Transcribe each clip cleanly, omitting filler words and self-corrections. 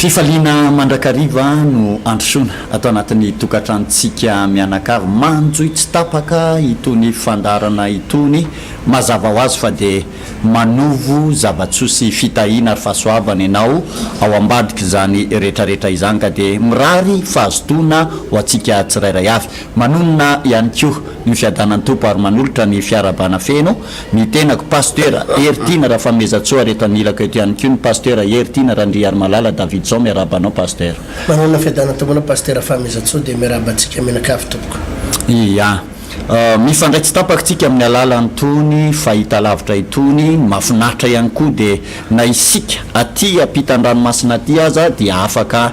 Fifaliana mandrakariva no androsoana ato anatin'ny tokantranontsika mianakavy. Manjohy tsy tapaka itony fandaharana itony. Mazava ho azy fa dia manovo zava-tsoa sy fitahiana ary fahasoavana ianao ao ambadik'izany rehetrarehetra izany ka dia mirary fahazotoana ho antsika tsirairay avy. Manonona ihany koa ny fiadanan'ny Tompo ary manolotra ny fiarahabana feno ny tenako Pasteur Heritiana Rafanomezantsoa ary eto anilako eto ihany koa ny Pasteur Heritiana Randriarimalala Davidson miarahaba anao Pasteur. Manonona fiadanan'ny Tompo anao Pasteur Rafanomezantsoa dia miarahaba antsika mianakavy tompoko. Ia. Mifandray tsy tapaka tsika amin'ny alalan'itony fahitalavitra itony, ny mahafinaritra ihany koa dia na isika aty ampitan-dranomasina aty aza dia afaka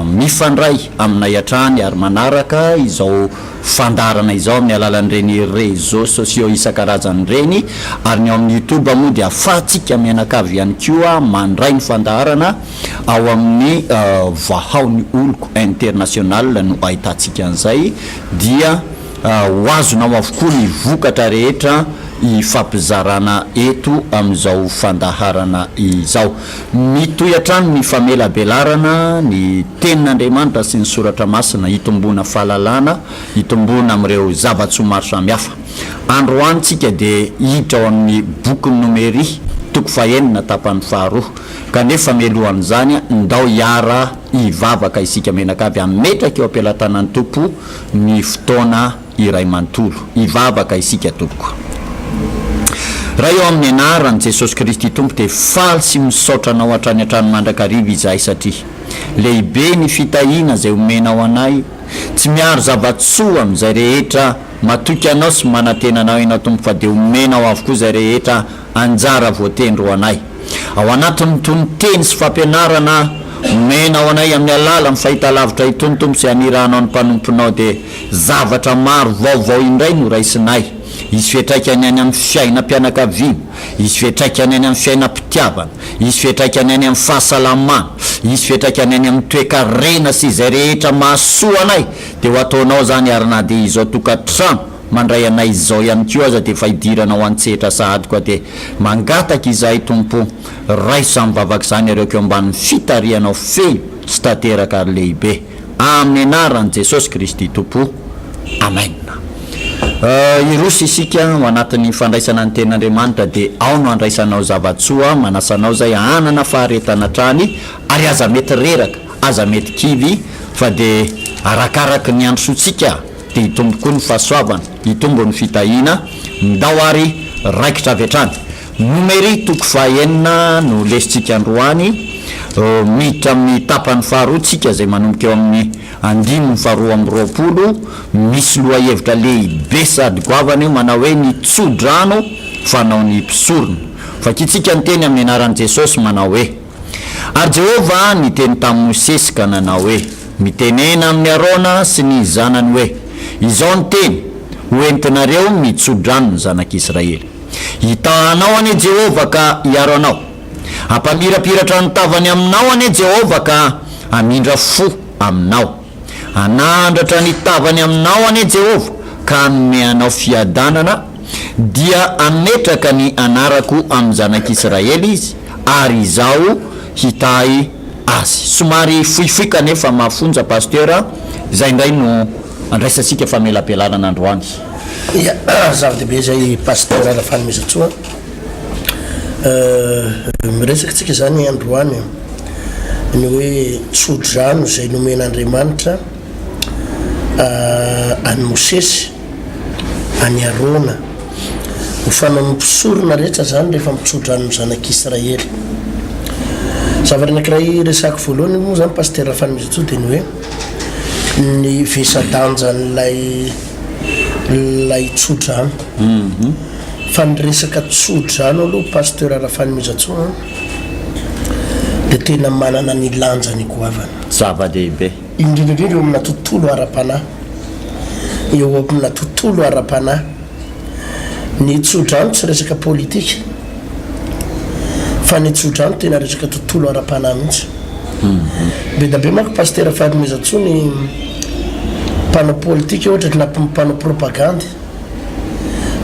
mifandray aminay hatrany ary manaraka izao fandaharana izao amin'ny alalan'ireny réseaux sociaux isan-karazany ireny ary ny ao amin'ny youtube moa dia afahantsika mianakavy ihany koa mandray ny fandaharana ao amin'ny Vahao ny Oloko International no ahitantsika an'izay dia ho azonao avokoa ny vokatra rehetra ifampizarana eto amin'izao fandaharana izao. Mitohy hatrany ny famelabelarana ny Tenin'Andriamanitra sy ny Soratra Masina hitomboana fahalalana, hitomboana amin'ireo zava-tsoa maro samihafa. Androany tsika dia hiditra ao amin'ny bokin'ny Nomery, toko fahenina tapany faharoa. Kanefa mialohan'izany, ndao hiara hivavaka isika mianakavy hametraka eo am-pelatanan'ny Tompo ny fotoana iray manontolo. Hivavaka isika tompoko. Ray ô amin'ny anaran'i Jesosy Kristy Tompo dia faly sy misaotra Anao hatrany hatrany mandrakariva izahay satria lehibe ny fitahiana izay omenao anay, tsy miaro zava-tsoa amin'izay rehetra matoky Anao sy manantena Anao Ianao Tompo fa dia omenao avokoa izay rehetra anjara voatendry ho anay. Ao anatin'itony teny sy fampianarana omenao anay amin'ny alalan'ny fahitalavitra itony Tompo izay anirahanao ny mpanomponao dia zavatra maro vaovao indray no raisinay. Hisy fiantraikany any amin'ny fiainam-pianakaviana, hisy fiantraikany any amin'ny fiainam-pitiavana, hisy fiantraikany any amin'ny fahasalamana, hisy fiantraikany any amin'ny toe-karena sy izay rehetra mahasoa anay dia ho ataonao izany ary na dia izao tokantrano mandray anay izao ihany koa aza dia efa hidiranao an-tsehatra sahady koa dia mangataka izahay Tompo raiso izany vavaka izany areoko eo ambanin'ny fitarihanao feno sy tanteraka ary lehibe amin'ny anaran'i Jesosy Kristy Tompo Amen Hiroso isika ho anatin'ny fandraisana ny tenin'Andriamanitra dia ao no handraisanao zava-tsoa manasa anao izay hanana faharetana hatrany ary aza mety reraka aza mety kivy fa dia arakaraky ny androsoantsika dia hitombo koa ny fahasoavana, hitombo ny fitahiana, ndao ary raikitra avy hatrany. Nomery toko fahaenina no lesintsika androany, miditra amin'ny tapany faharoa tsika izay manomboka eo amin'ny andininy faharoa amby roapolo, misy lohahevitra lehibe sady goavana io manao hoe ny tso-drano fanaon'ny mpisorona. Vakintsika ny teny amin'ny anaran'i Jesosy manao hoe. Ary Jehovah niteny tamin'i Mosesy ka nanao hoe, Mitenena amin'i Arona sy ny zanany hoe, Izao ny teny ho entinareo mitso-drano ny zanak'Israely. Hitaha anao anie Jehovah ka hiaro anao. Hampamirapiratra ny tavany aminao anie Jehovah ka hamindra fo aminao. Hanandratra ny tavany aminao anie Jehovah ka hanome anao fiadanana, dia hametraka ny anarako amin'ny zanak'Israely Izy, ary Izaho hitahy azy. Somary fohifohy kanefa mafonja Pasteur a, izay indray no andraisantsika famelabelarana androany. Ya, zava-dehibe izay Pasteur Rafanomezantsoa a. Miresaka tsika izany androany ny hoe tso-drano izay nomen'Andriamanitra an'i Mosesy, an'i Arona, ho fanaon'ny mpisorona rehetra izany rehefa mitso-drano ny zanak'Israely. Zavatra anankiray resahako voalohany moa izany Pasitera Rafanomezantsoa dia ny hoe ny vesa-danjan'ilay ilay tso-drano. Fa ny resaka tso-drano aloha Pasteur Rafanomezantsoa an, dia tena manana ny lanjany goavana. Zava-dehibe. Indrindra indrindra eo amina tontolo ara-panahy. Eo amina tontolo ara-panahy. Ny tso-drano tsy resaka politika. Fa ny tso-drano tena resaka tontolo ara-panahy mihitsy. Be da be manko Pasteur Fanomezantsoa ny mpanao politika ohatra na mpanao propagandy.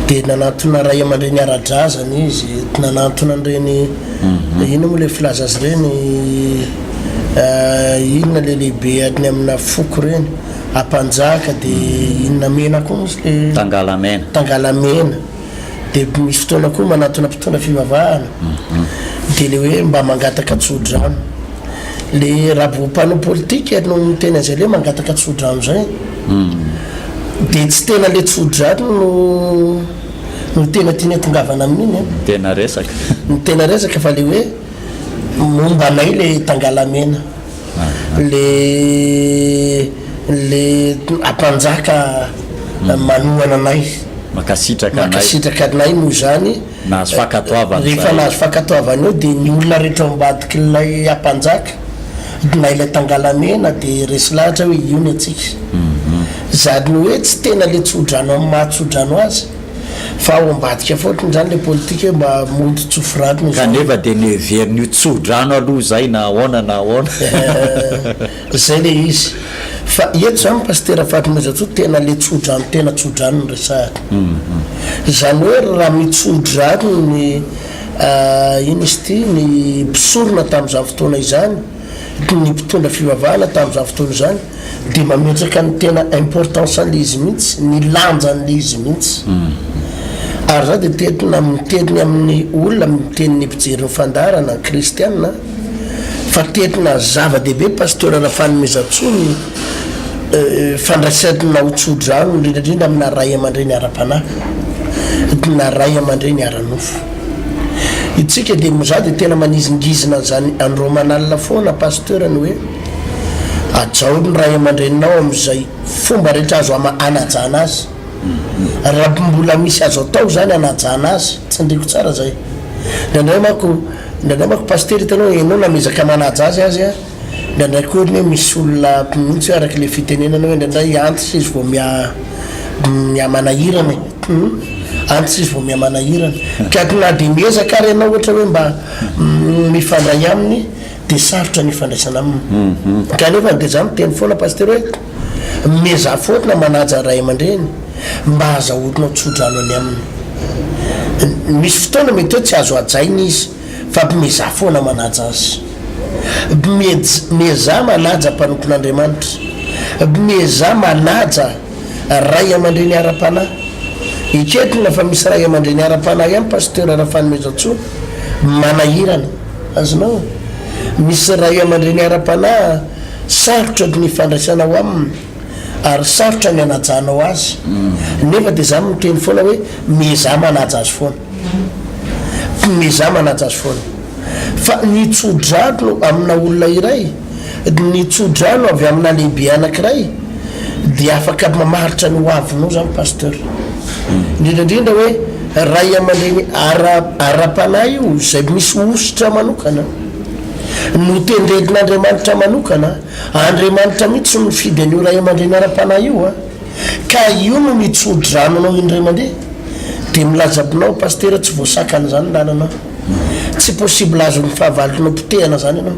Dia nanantona ray aman-dreny ara-drazana izy, nanantona an'ireny, inona moa ilay filaza azy ireny, inona ilay lehibe any amina foko ireny, ampanjaka, dia inona mena koa moa izy ilay. Tangalamena. Tangalamena. Dia misy fotoana koa manantona mpitondra fivavahana, dia ilay hoe mba mangataka tso-drano. Le raha vao mpanao politika no miteny an'izay le mangataka tso-drano zay de tsy tena le tso-drano no no tena tiany atongavana amin'iny an. Ny tena resaka. Ny tena resaka fa le hoe momba anay le tangalamena, le le ampanjaka manohana anay. Mankasitraka anay. Mankasitraka anay noho izany. Nahazo fankatoavana izay. Rehefa nahazo fankatoavana eo dia ny olona rehetra ao ambadik'ilay ampanjaka na ilay tangalamena dia resy lahatra hoe io ny antsika. Izany hoe tsy tena ilay tsodrano amin'ny maha tsodrano azy fa ao ambadika fotsiny izany ilay politika hoe mba mody tsofy rano izao. Kanefa dia noheveriny ho tsodrano aloha izay na ahoana na ahoana. Zay le izy. Fa eto zany Pasitera Fanomezantsoa tena le tsodrano tena tsodrano no resahako. Izany hoe raha mitsodrano ny inona izy ity ny mpisorona tamin'izany fotoana izany, ny mpitondra fivavahana tamin'izany fotoana izany dia mametraka ny tena importance an'le izy mihitsy, ny lanjan'le izy mihitsy. Ary za dia tena miteny amin'ny olona, miteny ny mpijery ny fandaharana, ny kristiana, Fa tena zava-dehibe Pasteur Rafanomezantsoa ny fandraisana ho tso-drano indrindra indrindra amina ray aman-dreny ara-panahy na ray aman-dreny ara-nofo. Itsika dia za dia tena manizingizina an'izany andro aman'alina foana Pasteur ny hoe hajao ny ray aman-dreninao amin'izay fomba rehetra azo hanajana azy. Raha mbola misy azo atao izany hanajana azy, tsindriko tsara izay. Indraindray manko, indraindray manko Pasitera hitanao enao na miezaka manaja azy azy an, indraindray koa anie misy olona mihitsy hoe araka ilay fitenenana hoe indraindray antitra izy vao miha miha manahirana e, hum, antitra izy vao miha manahirana. Ka na dia miezaka ary ianao ohatra hoe mba mifandray aminy dia sarotra ny ifandraisana aminy. Kanefa dia za miteny foana Pasitera hoe Miezaha foana manaja ray aman-dreny mba hazahoanao tso-drano any aminy. Misy fotoana mety hoe tsy azo hajaina izy fa miezaha foana manaja azy. Miezaha manaja mpanompon'Andriamanitra. Miezaha manaja ray aman-dreny ara-panahy. Eketina fa misy ray aman-dreny ara-panahy ihany Pasteur Rafanomezantsoa manahirana. Azonao? Misy ray aman-dreny ara-panahy Sarotra ny ifandraisanao aminy ary sarotra ny hanajanao azy nefa dia za miteny foana hoe miezaha manaja azy foana, miezaha manaja azy foana. Fa ny tso-drano amina olona iray, ny tso-drano avy amina lehibe anankiray dia afaka mamaritra ny ho avinao zany Pasteur. Indrindra indrindra hoe ray aman-dreny ara ara-panahy io izay misy hosotra manokana. Notendren'Andriamanitra manokana, Andriamanitra mihitsy no nifidy an'io ray aman-dreny ara-panahy io an! Ka io no mitso-drano anao indray mandeha, dia milaza aminao Pasitera tsy voasakana izany ny lalanao, tsy possible azon'ny fahavalonao potehana izany ianao,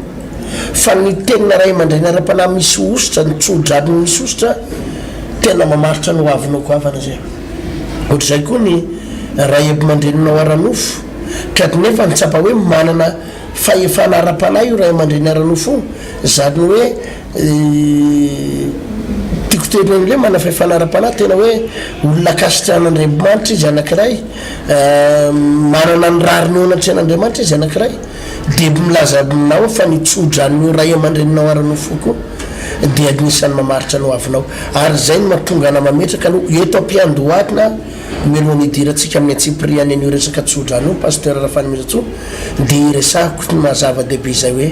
fa ny tenina ray aman-dreny ara-panahy misy hosotra, ny tso-drano misy hosotra, tena mamaritra ny hoavinao goavana izay. Ohatr'izay koa ny ray aman-dreninao ara-nofo, ka nefa ny tsapa hoe manana Fahefana ara-panahy io ray aman-dreny ara-nofo io, izany hoe tiako tenenina hoe manana fahefana ara-panahy, tena hoe olona ankasitrahan'Andriamanitra izy anankiray, manana ny rariny eo anatrehan'Andriamanitra izy anankiray, dia milaza aminao fa ny tso-dranon'io ray aman-dreninao ara-nofo io koa dia anisan'ny mamaritra ny hoavinao. Ary izay no mahatonga anà mametraka aloha eto am-piandohana mialohan'ny hidirantsika amin'ny antsipiriany an'io resaka tso-drano io, Pasteur Rafanomezantsoa, dia iresahako ny maha zava-dehibe izay hoe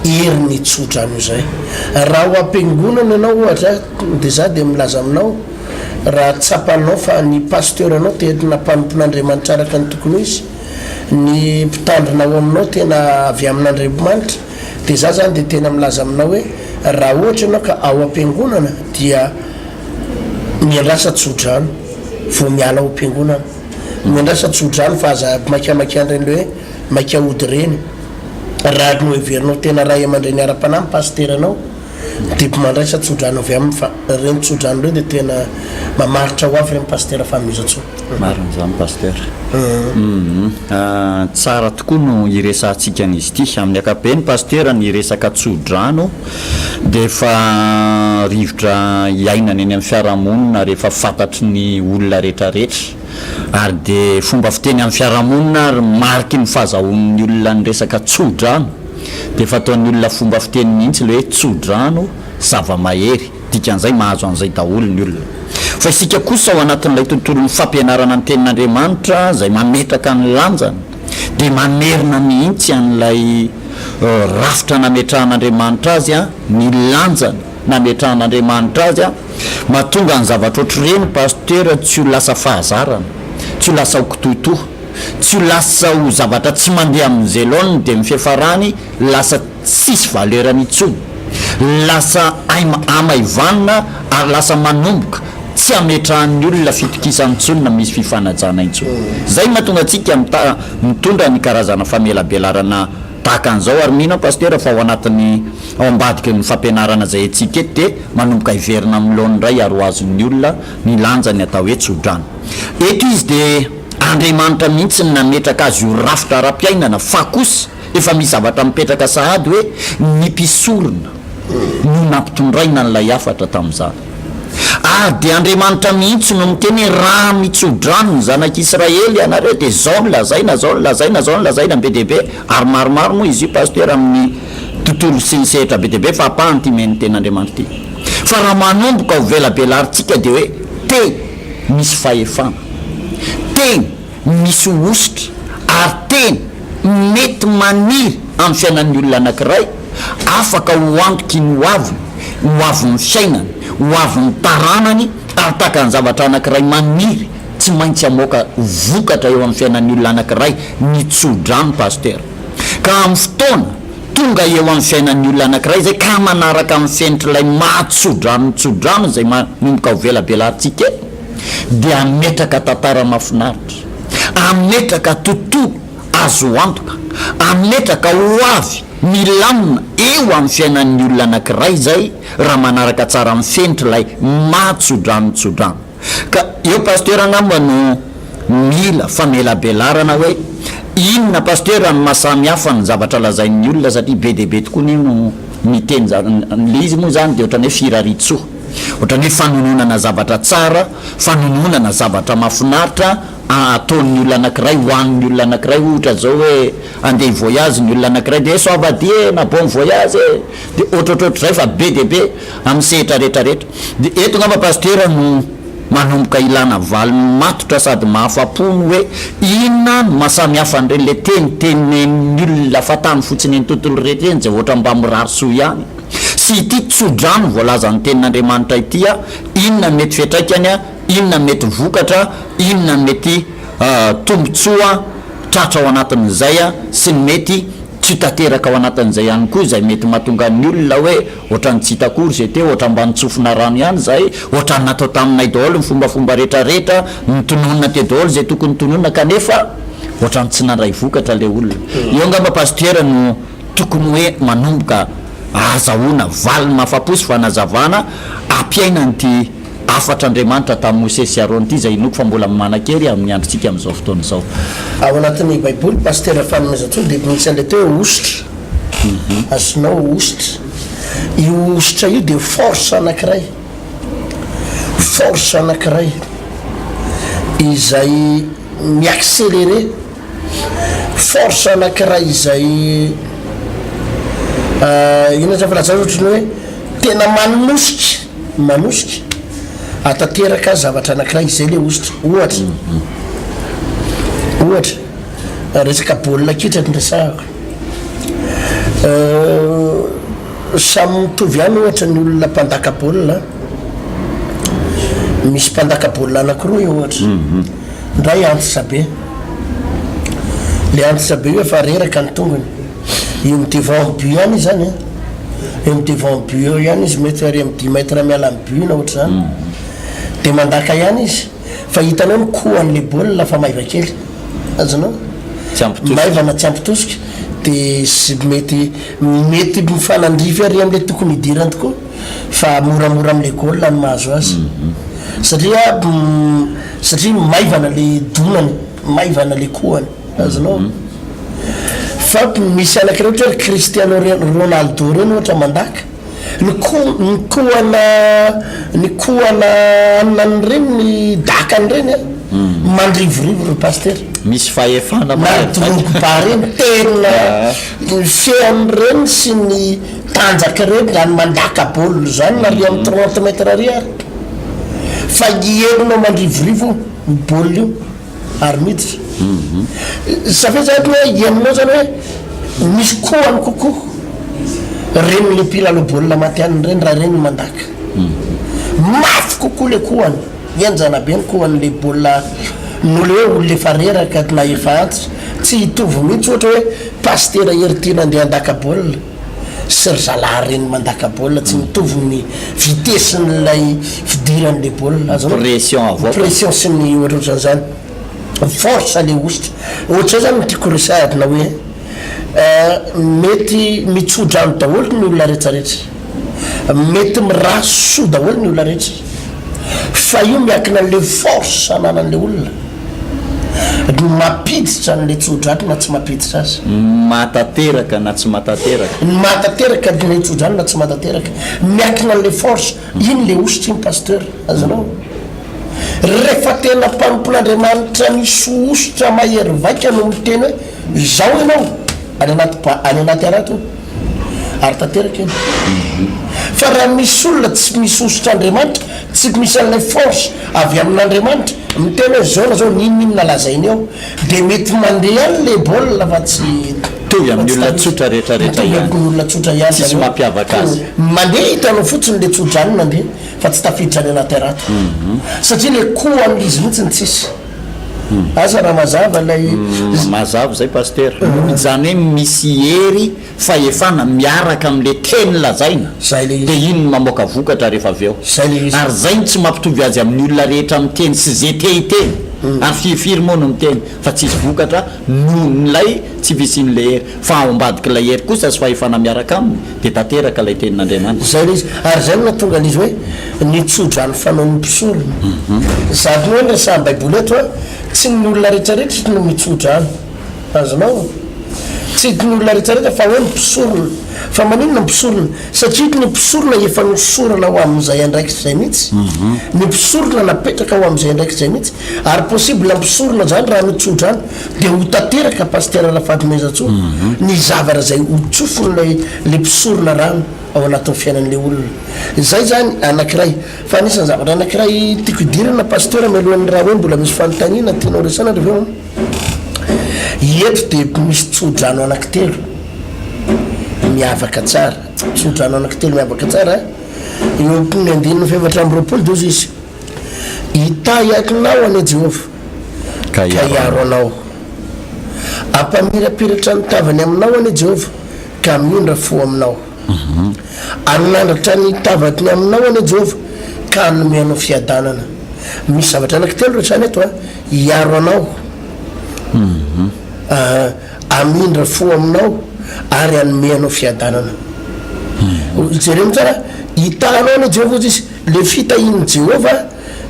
herin'ny tso-drano izay. Raha ao am-piangonana ianao ohatra, dia za dia milaza aminao, raha tsapanao fa ny pasteur-nao tena mpanompon'Andriamanitra araka ny tokony ho izy, ny mpitandrina ao aminao tena avy amin'Andriamanitra, dia za zany dia tena milaza aminao hoe raha ohatra ianao ka ao am-piangonana dia miandrasa tso-drano vao miala ao am-piangonana. Miandrasa tso-drano fa aza maikamaika an'ireny hoe maika hody ireny. Raha noheverinao tena ray aman-dreny ara-panahy ny pasiteranao, Dia mandraisa tsodrano avy aminy fa ireny tsodrano ireny dia tena mamaritra ho avy ireny Pasitera Fanomezantsoa. Marina izany Pasteur. Humm tsara tokoa no hiresahantsika an'izy ity. Amin'ny ankapobeny Pasteur ny resaka tsodrano dia efa rivotra iainana eny amin'ny fiarahamonina ary efa fantatry ny olona rehetrarehetra ary dia fomba fiteny amin'ny fiarahamonina ary mariky ny fahazahoan'ny olona ny resaka tsodrano dia efa ataon'ny olona fomba fiteny mihitsy ilay hoe tsodrano zava-mahery, dikan'izay mahazo an'izay daholo ny olona. Fa isika kosa ao anatin'ilay tontolon'ny fampianarana ny tenin'Andriamanitra izay mametraka ny lanjany dia mamerina mihitsy an'ilay rafitra nametrahan'Andriamanitra azy, ny lanjany nametrahan'Andriamanitra azy, mahatonga ny zavatra ohatr'ireny Pasteur tsy ho lasa fahazarana, tsy ho lasa ho kitohitoha, tsy ho lasa ho zavatra tsy mandeha amin'izay laoniny dia ny fiafarany lasa tsisy valeur-ny intsony, lasa hamaivanina ary lasa manomboka tsy ametrahan'ny olona fitokisana intsony na misy fifanajana intsony. Izay no mahatonga antsika mitondra ny karazana famelabelarana tahaka an'izao ary mino aho Pasitera fa ao anatin'ny ao ambadiky ny fampianarana izay antsika eto dia manomboka hiverina amin'ny laoniny indray ary ho azon'ny olona ny lanjan'ny atao hoe tsodrano. Eto izy dia Andriamanitra mihitsy no nametraka azy ho rafitra ara-piainana fa kosa Efa misy zavatra mipetraka sahady hoe ny mpisorona no nampitondraina an'ilay hafatra tamin'izany. Ary dia Andriamanitra mihitsy no miteny hoe raha mitso-drano ny zanak'Israely ianareo dia izao no lazaina, izao no lazaina, izao no lazaina, be dia be, ary maromaro moa izy io Pasteur amin'ny tontolo sy ny sehatra be dia be fa ampahany ity men'ny tenin'Andriamanitra ity. Fa raha manomboka ho velabelarintsika dia hoe teny misy fahefana, teny misy hosotra ary teny mety maniry amin'ny fiainan'ny olona anankiray, afaka ho antoky ny hoaviny, ho avin'ny fiainany, ho avin'ny taranany ary tahaka ny zavatra anankiray maniry tsy maintsy hamoaka vokatra eo amin'ny fiainan'ny olona anankiray ny tso-drano Pasteur. Ka amin'ny fotoana tonga eo amin'ny fiainan'ny olona anankiray izay ka manaraka amin'ny fenitr'ilay maha tso-drano tso-drano izay manomboka ho velabelarintsika eto, dia hametraka tantara mahafinaritra, hametraka tontolo azo antoka, hametraka ho avy milamina eo amin'ny fiainan'ny olona anankiray izay raha manaraka tsara ny fenitr'ilay maha tsodrano tsodrano. Ka eo Pasteur angamba no mila famelabelarana hoe inona Pasteur no maha samy hafa ny zavatra lazain'ny olona satria be dia be tokoa anie no miteny zany, ilay izy moa izany dia ohatran'ny hoe firariantsoa. Ohatran'ny hoe fanononana zavatra tsara, fanononana zavatra mahafinaritra ataon'ny olona anankiray ho an'ny olona anankiray, ohatra izao hoe andeha hi-voyage ny olona anankiray dia soava dia e, na bon voyage e, dia ohatrohatrohatr'izay fa be dia be amin'ny sehatra rehetrarehetra. Dia eto angamba Pasitera no manomboka ilana valiny matotra sady mahafa-po ny hoe inona no maha samy hafa an'ireny ilay teny tenenin'ny olona fa tany fotsiny eny tontolo rehetra eny izay ohatran'ny mba mirary soa ihany. Sy ity tso-drano voalazan'ny tenin'Andriamanitra ity a, inona no mety fiantraikany a, inona no mety vokatra, inona no mety tombotsoa tratra ao anatin'izay a, sy ny mety tsy ho tanteraka ao anatin'izay ihany koa izay mety mahatonga ny olona hoe ohatran'ny tsy hita akory izay teo, ohatran'ny mba nitsofina rano ihany izahay, ohatran'ny natao taminay daholo ny fombafomba rehetrarehetra, notononina teo daholo izay tokony tononina kanefa ohatran'ny tsy nandray vokatra ilay olona. Eo angamba Pasitera no. Tokony hoe manomboka ahazahoana valiny mahafapo sy fanazavana ampiaina an'ity hafatr'Andriamanitra tamin'i Mosesy sy Arona ity izay inoako fa mbola manan-kery amin'ny androntsika amin'izao fotoana izao. Ao anatin'ny Baiboly, Pasitera Fanomezantsoa dia misy an'ilay atao hoe hosotra. Azonao hosotra. Io hosotra io dia force anankiray. Force anankiray izay mi-accélérer. Force anakiray izay inona zany filazana azy ohatran'ny hoe tena manosika manosika atanteraka zavatra anakiray izay le hosotra ohatra ohatra resaka baolina kitra no resahako samy mitovy ihany ohatra ny olona mpandaka baolina misy mpandaka baolina anakiroa eo ohatra Ndray antitra be. Le antitra be io efa reraka ny tongony. Eo amin'ny devant but ihany izy zany an. Eo amin'ny devant but eo ihany izy mety ary amin'ny dix mètres miala amin'ny but na ohatr'izany. Dia mandaka ihany izy. Fa hitanao ny coup an'le baolina fa maiva kely. Azonao? Tsy ampy tosika. Maivana tsy ampy tosika. De sy mety mety mifanandrify ary amle tokony hidirany tokoa fa moramora amle goal ny mahazo azy satria satria maivana le donany, maivana le kohany azonao? Fa misy anakiray ohatra hoe ry Cristiano Ronaldo reny ohatra mandaka, Ny ko ny kohana ny kohana anona an'ireny ny daka an'ireny a mandrivorivo ry pasitera. Misy fahefana Na ry Drogba reny tena ny fean'ireny sy ny tanjak'ireny zany mandaka baolina zany na ry amin'ny 30 mètres ary ary fa henonao mandrivorivo io baolina io. ary miditra. Ça fait zany hoe henonao zany hoe misy kohany kokoa reny le mpilalao baolina matihanina reny raha reny no mandaka. Mafy kokoa le kohany, henjana be ny kohan'le baolina noho le hoe olona efa reraka na efa antitra. Tsy hitovy mihitsy ohatra hoe pasitera Hery Tiana andeha handaka baolina sy ry zalahy reny mandaka baolina, tsy mitovy ny vitesse-n'ilay fidiran'ilay baolina, azonao? Pression avoakany. Pression sy ny ohatrohatran'izany, force le hosotra. Ohatr'izay zany no tiako resahina hoe mety mitso-drano daholo ny olona rehetrarehetra, mety mirary soa daholo ny olona rehetra, fa io miankina an'le force ananan'le olona no mampiditra an'le tso-drano na tsy mampiditra azy. Ny mahatanteraka na tsy mahatanteraka. Ny mahatanteraka an'le tso-drano na tsy mahatanteraka. Miankina an'le force. Iny le hosotra iny Pasteur. Azonao? Rehefa tena mpanompon'Andriamanitra misy hosotra mahery vaika no miteny hoe izao ianao, any anaty ba, any anaty harato io. Ary tanteraka iny. Fa raha misy olona tsy misy hosotr'Andriamanitra, tsy misy an'ilay force avy amin'Andriamanitra, miteny hoe zao na zao, n'inon'inona lazainy eo, dia mety mandeha any le baolina fa tsy Mitovy amin'ny olona tsotra rehetra rehetra ihany. Mitovy amin'ny olona tsotra ihany. Tsisy mampiavaka azy. Mandeha hitanao fotsiny le tso-drano mandeha fa tsy tafiditra any anaty harato. Satria le coût amin'izy mihitsy no tsisy. Asa raha mazava ilay. Mazava izay Pasitera. Izany hoe misy hery fahefana miaraka amin'ilay teny lazaina. Zay le izy. Dia iny no mamoaka vokatra rehefa avy eo. Zay le izy. Ary zay no tsy mampitovy azy amin'ny olona rehetra miteny sy ze te hiteny. Ary firifiry moa no miteny fa tsisy vokatra nohon'ilay tsy fisian'ilay hery. Fa ao ambadik'ilay hery kosa sy fahefana miaraka aminy dia tanteraka ilay tenin'Andriamanitra. Zay le izy. Ary zay no nahatonga an'izy hoe ny tso-drano fanaon'ny mpisorona. Zany hoe ny resahan'ny baiboly eto an, tsy ny olona rehetrarehetra no mitso-drano. Azonao? Tsy ny olona rehetrarehetra fa hoe ny mpisorona. Fa maninona ny mpisorona? Satria ny mpisorona efa nosorana ho amin'izay andraikitra izay mihitsy. Ny mpisorona napetraka ho amin'izay andraikitra izay mihitsy. Ary possible ny mpisorona izany raha mitso-drano dia ho tanteraka Pasitera Rafanomezantsoa ny zavatra izay ho tsofin'ilay ilay mpisorona rano ao anatin'ny fiainan'ilay olona. Izay izany anankiray. Fa anisan'ny zavatra anankiray tiako hidirana Pasitera mialohan'ny raha hoe mbola misy fanontaniana tianao resahana ry avy eo an. Eto dia misy tsodrano anankitelo miavaka tsara, tsodrano anankitelo miavaka tsara, eo amin'ny andininy fahefatra amby 20 dia hozy izy, Hitahy anao anie Jehovah, ka hiaro anao. Hampamirapiratra ny tavany aminao anie Jehovah, ka hamindra fo aminao. Hanandratra ny tavany aminao anie Jehovah, ka hanome anao fiadanana. Misy zavatra anankitelo resahina eto an, hiaro anao, hamindra fo aminao, ary hanome anao fiadanana. Jereo tsara, hitahy anao anie Jehovah hozy izy. Le fitahian'i Jehovah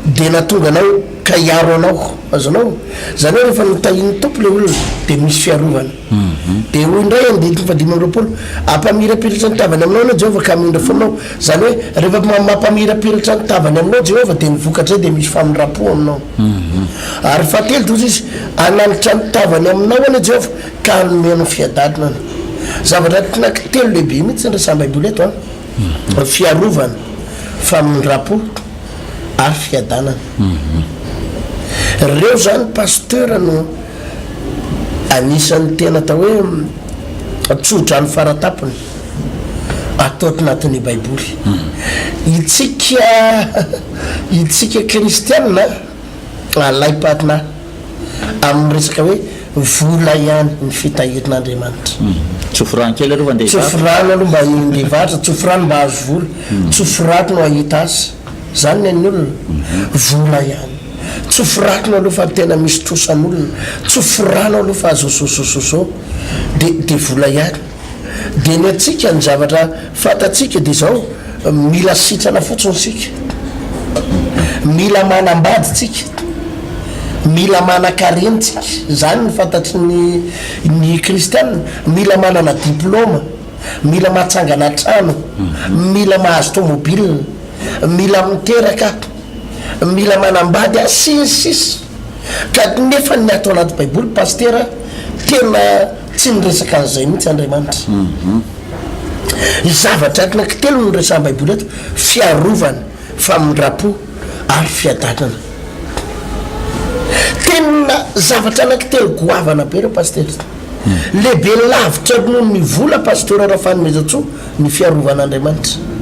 dia nahatonga anao ka hiaro anao. Azonao? Izany hoe rehefa notahian'ny Tompo le olona dia misy fiarovana. Dia hoy indray andininy fahadimy amby 20, Hampamirapiratra ny tavany aminao anie Jehovah ka hamindra fo aminao. Izany hoe rehefa mampamirapiratra ny tavany aminao Jehovah dia ny vokatr'izay dia misy famindram-po aminao. Ary fahatelo dia hoy izy, Hananitra ny tavany aminao anie Jehovah ka hanome anao fiadanana. Zavatra anankitelo lehibe mihitsy ny resahan'ny Baiboly eto an. Fiarovana, famindram-po ary fiadanana. Reo zany pasteur no anisan'ny tena atao hoe tsodrano faratapony ato anatin'ny baiboly. Itsika itsika kristiana alaim-panahy amin'ny resaka hoe vola ihany ny fitahirin'Andriamanitra. Tsofy rano kely aloha fa ndeha hivarotra. Tsofy rano aloha mba ndeha hivarotra, tsofy rano mba hahazo vola, tsofy rano no hahita asa. Zany ny an'ny olona. Vola ihany. Tsofy rakina aloha fa tena misy trosan'olona, tsofy rano aloha fa zao-zao-zao-zao-zao, de de vola ihany. De ny antsika ny zavatra fantatsika de zao, mila sitrana fotsiny isika, mila manambady tsika, mila manan-karena tsika, zany ny fantatry ny ny kristiana, mila manana diploma, mila mahatsangana trano, mila mahazo tomobile, mila miteraka. mila manambady aho sy ny sisa Ka nefa ny ato anaty baiboly pasitera tena tsy niresaka an'izay mihitsy Andriamanitra. Zavatra anankitelo no resahan'ny baiboly eto, fiarovana, famindram-po ary fiadanana. Tena zavatra anankitelo goavana be ireo pasitera. Lehibe lavitra noho ny vola Pasteur Rafanomezantsoa ny fiarovan'Andriamanitra.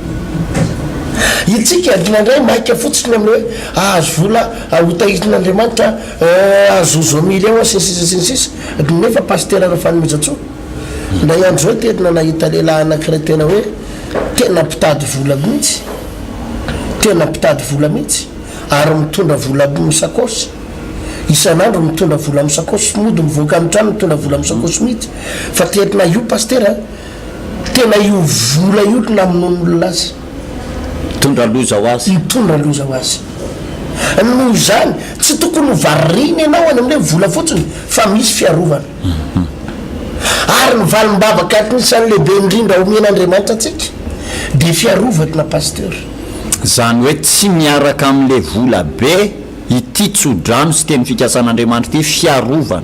Itsika indraindray maika fotsiny amin'ny hoe ahazo vola ho tahirin'Andriamanitra ahazo zao million sy ny sisa sy ny sisa nefa Pasteur Rafanomezantsoa indray andro zao tena nahita lehilahy anankiray tena hoe tena mpitady vola mihitsy tena mpitady vola mihitsy ary mitondra vola amin'ny sakaosy Isan'andro mitondra vola amin'ny sakaosy, mody mivoaka amin'ny trano mitondra vola amin'ny sakaosy mihitsy. Fa tena io Pasitera a, tena io vola io no namonoan'olona azy. Mitondra loza ho azy. Mitondra loza ho azy. Noho izany, tsy tokony ho variana ianao any amin'ny hoe vola fotsiny fa misy fiarovana. Ary ny valim-bavaka anisan'ny lehibe indrindra omen'Andriamanitra antsika dia fiarovana Pasteur. Izany hoe tsy miaraka amin'ilay vola be Ity tso-drano sy teny fikasan'Andriamanitra ity fiarovana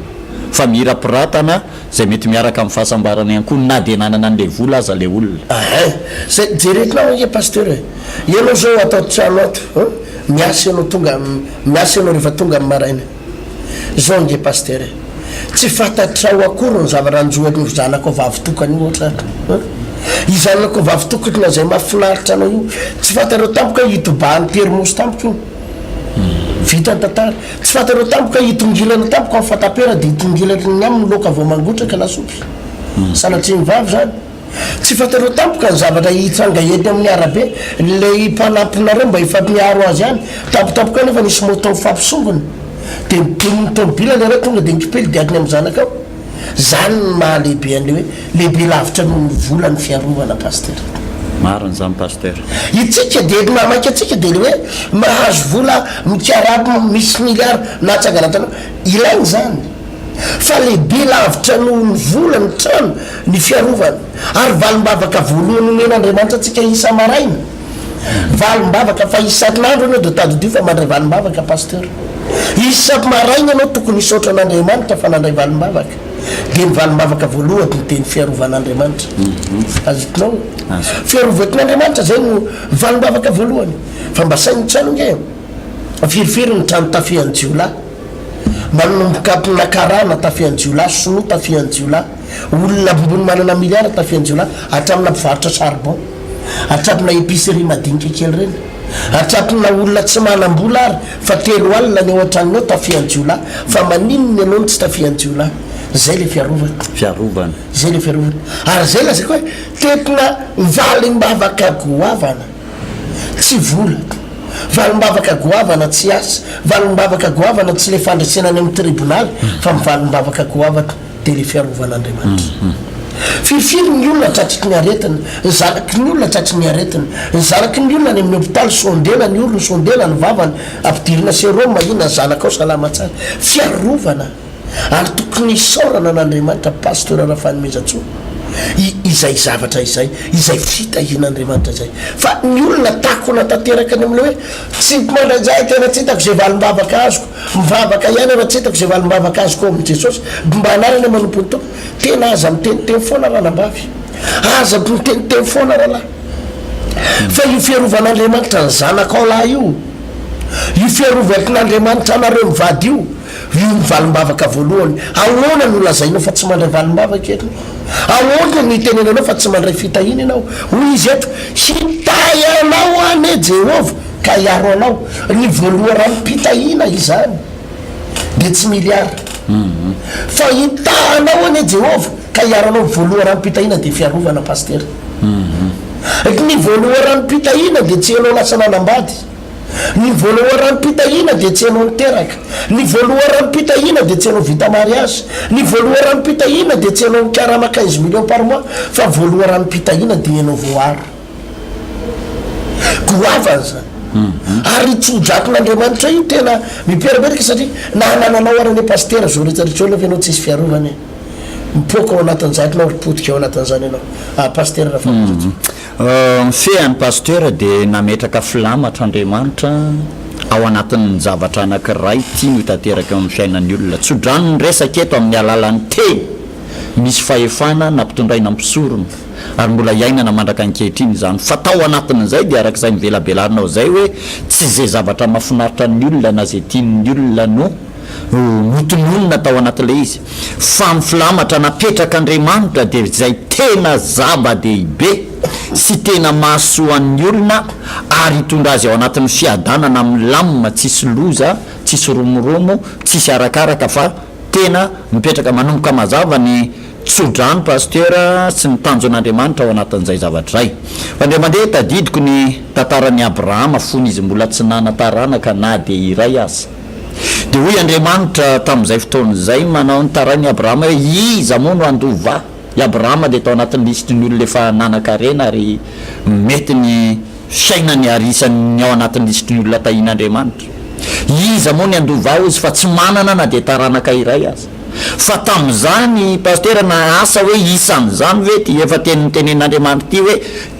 fa mihirapiratana izay mety miaraka amin'ny fahasambarana ihany koa na dia nanana an'ilay vola aza ilay olona. Ahay! Zay jeretinao ange Pasteur e! Ianao zao ato an-trano ato an, miasa ianao tonga, miasa ianao rehefa tonga amin'ny maraina. Zao ange Pasteur e! Tsy fantatrao akory ny zavatra hanjo an'io zanakao vavitokana io ohatra an! Io zanakao vavitokana izay mahafinaritra anao io, tsy fantatrao tampoka hoe hitobahan'ny termosy tampoka io. Vita ny tantara. Tsy fantatrao tampoka hitongilana tampoka amin'ny fatapera dia hitongilana ny aminy laoka vao mangotraka lasopy. Sanatria ny vava izany. Tsy fantatrao tampoka ny zavatra hitranga ety amin'ny arabe. Ilay mpanampinareo mba efa miaro azy ihany. Tampotampoka eo nefa nisy moto mifampisongona. Dia nidon'ny tomobila ilay iray tonga dia nikipily dia adiny amin'ny zanakao. Zany ny maha lehibe an'le hoe lehibe lavitra noho ny vola ny fiarovana Pasteur. Marina izany Pasteur. Itsika dia ny mahamaika antsika dia le hoe mahazo vola mikarama misy milliard nahatsangana trano ilaina izany fa lehibe lavitra noho ny vola ny trano ny fiarovana ary valimbavaka voalohany omen'Andriamanitra antsika isa-maraina Valim-bavaka fa isan'andro ianao dia tadidio fa mandray valim-bavaka Pasteur. Isa-maraina ianao tokony hisaotra an'Andriamanitra fa nandray valim-bavaka. Dia ny valim-bavaka voalohany dia ny fiarovan'Andriamanitra. Azonao? Fiarovatin'Andriamanitra izay no valim-bavaka voalohany. Fa mba saino tsara ange e. Firifiry ny trano tafihan'ny jiolahy. Manomboka amina karana tafihan'ny jiolahy, sinoa tafihan'ny jiolahy, olona ambony manana milliard tafihan'ny jiolahy, hatramina mpivarotra charbon. Hatrapina épicerie madinika kely ireny, hatrapina olona tsy manam-bola ary fa 30 ny ao an-tranony ao tafihan-jiolahy, fa maninona ianao no tsy tafihan-jiolahy? Zay le fiarovana. Fiarovana. Zay le fiarovana. Ary zay lazaiko hoe tena valim-bavaka goavana, tsy vola, valim-bavaka goavana tsy asa, valim-bavaka goavana tsy le fandresena any amin'ny tribonaly fa ny valim-bavaka goavana. dia ilay fiarovan'Andriamanitra. Firifiry ny olona tratry ny aretina, ny zanaky ny olona tratry ny aretina, ny zanaky ny olona any amin'ny hopitaly sondena ny orony, sondena ny vavany, ampidirina sérum, inona ny zanakao salama tsara. Fiarovana ary tokony hisaorana an'Andriamanitra Pasteur Rafanomezantsoa izay zavatra izay, izay fitahian'Andriamanitra izay. Fa ny olona takona tanteraka any amin'ilay hoe tsy mandray, tena tsy hitako izay valim-bavaka azoko. Mivavaka ihany aho raha tsy hitako izay valim-bavaka azoko ao amin'i Jesosy. Mba anarana manompo ny Tompo. Tena aza miteniteny foana ranambavy. Aza miteniteny foana rahalahy. Fa io fiarovan'Andriamanitra ny zanakao lahy io, io fiarovan'Andriamanitra anareo mivady io, io ny valim-bavaka voalohany. Ahoana no lazainao fa tsy mandray valim-bavaka ianao? Ahoana no itenenanao fa tsy mandray fitahiana ianao? Hoy izy eto, Hitahy anao anie Jehovah. Ka hiaro anao. Ny voaloha-ranom-pitahiana izany dia tsy miliara. Fa hitaha anao anie Jehovah ka hiaro anao. Ny voaloha-ranom-pitahiana dia fiarovana Pasitera. Ny voaloha-ranom-pitahiana dia tsy ianao lasa nanambady. Ny voaloharam-pitahiana dia tsy ianao niteraka. Ny voaloharam-pitahiana dia tsy ianao vita mariage. Ny voaloharam-pitahiana dia tsy ianao mikarama 15 millions par mois fa voaloharam-pitahiana dia ianao voaro. Goavana izany. Ary io tso-drakon'Andriamanitra io tena miperiperika satria na anananao ary anie pasitera zo rehetra rehetra eo nefa ianao tsisy fiarovana e. Mipoaka ao anatin'izany ianao ary potika ao anatin'izany ianao. Ah pasitera Rafamonjy. Mifehy an'i Pasteur dia nametraka filamatra Andriamanitra ao anatin'ny zavatra anankiray tiany ho tanteraka eo amin'ny fiainan'ny olona. Tsodrano ny resaka eto amin'ny alalan'ny teny misy fahefana nampitondraina mpisorona ary mbola iainana mandraka ankehitriny izany. Fa tao anatin'izay dia araka izay novelabelarinao izay hoe tsy izay zavatra mahafinaritra ny olona na izay tian'ny olona no notononina tao anatin'ilay izy, fa ny filamatra napetrak'Andriamanitra dia izay tena zava-dehibe sy tena mahasoa an'ny olona ary hitondra azy ao anatin'ny fiadanana milamina, tsisy loza, tsisy romoromo, tsisy arakaraka fa tena mipetraka manomboka mazava ny tso-drano Pasteur sy ny tanjon'Andriamanitra ao anatin'izay zavatra izay. Fa indray mandeha tadidiko ny tantaran'i Abrahama fony izy mbola tsy nanan-taranaka na dia iray aza. Dia hoy Andriamanitra tamin'izay fotoana izay, manao nitaraina i Abrahama hoe, Iza moa no handova ahy? I Abrahama dia tao anatin'ny lisitry ny olona efa nanan-karena ary mety ny fiainany ary isan'ny ao anatin'ny lisitry ny olona tahian'Andriamanitra. Iza moa ny handova ahy hoy izy fa tsy manana na dia taranaka iray aza. Fa tamin'izany Pasitera na asa hoe isan'izany ve ity efa teny notenenin'Andriamanitra ity hoe,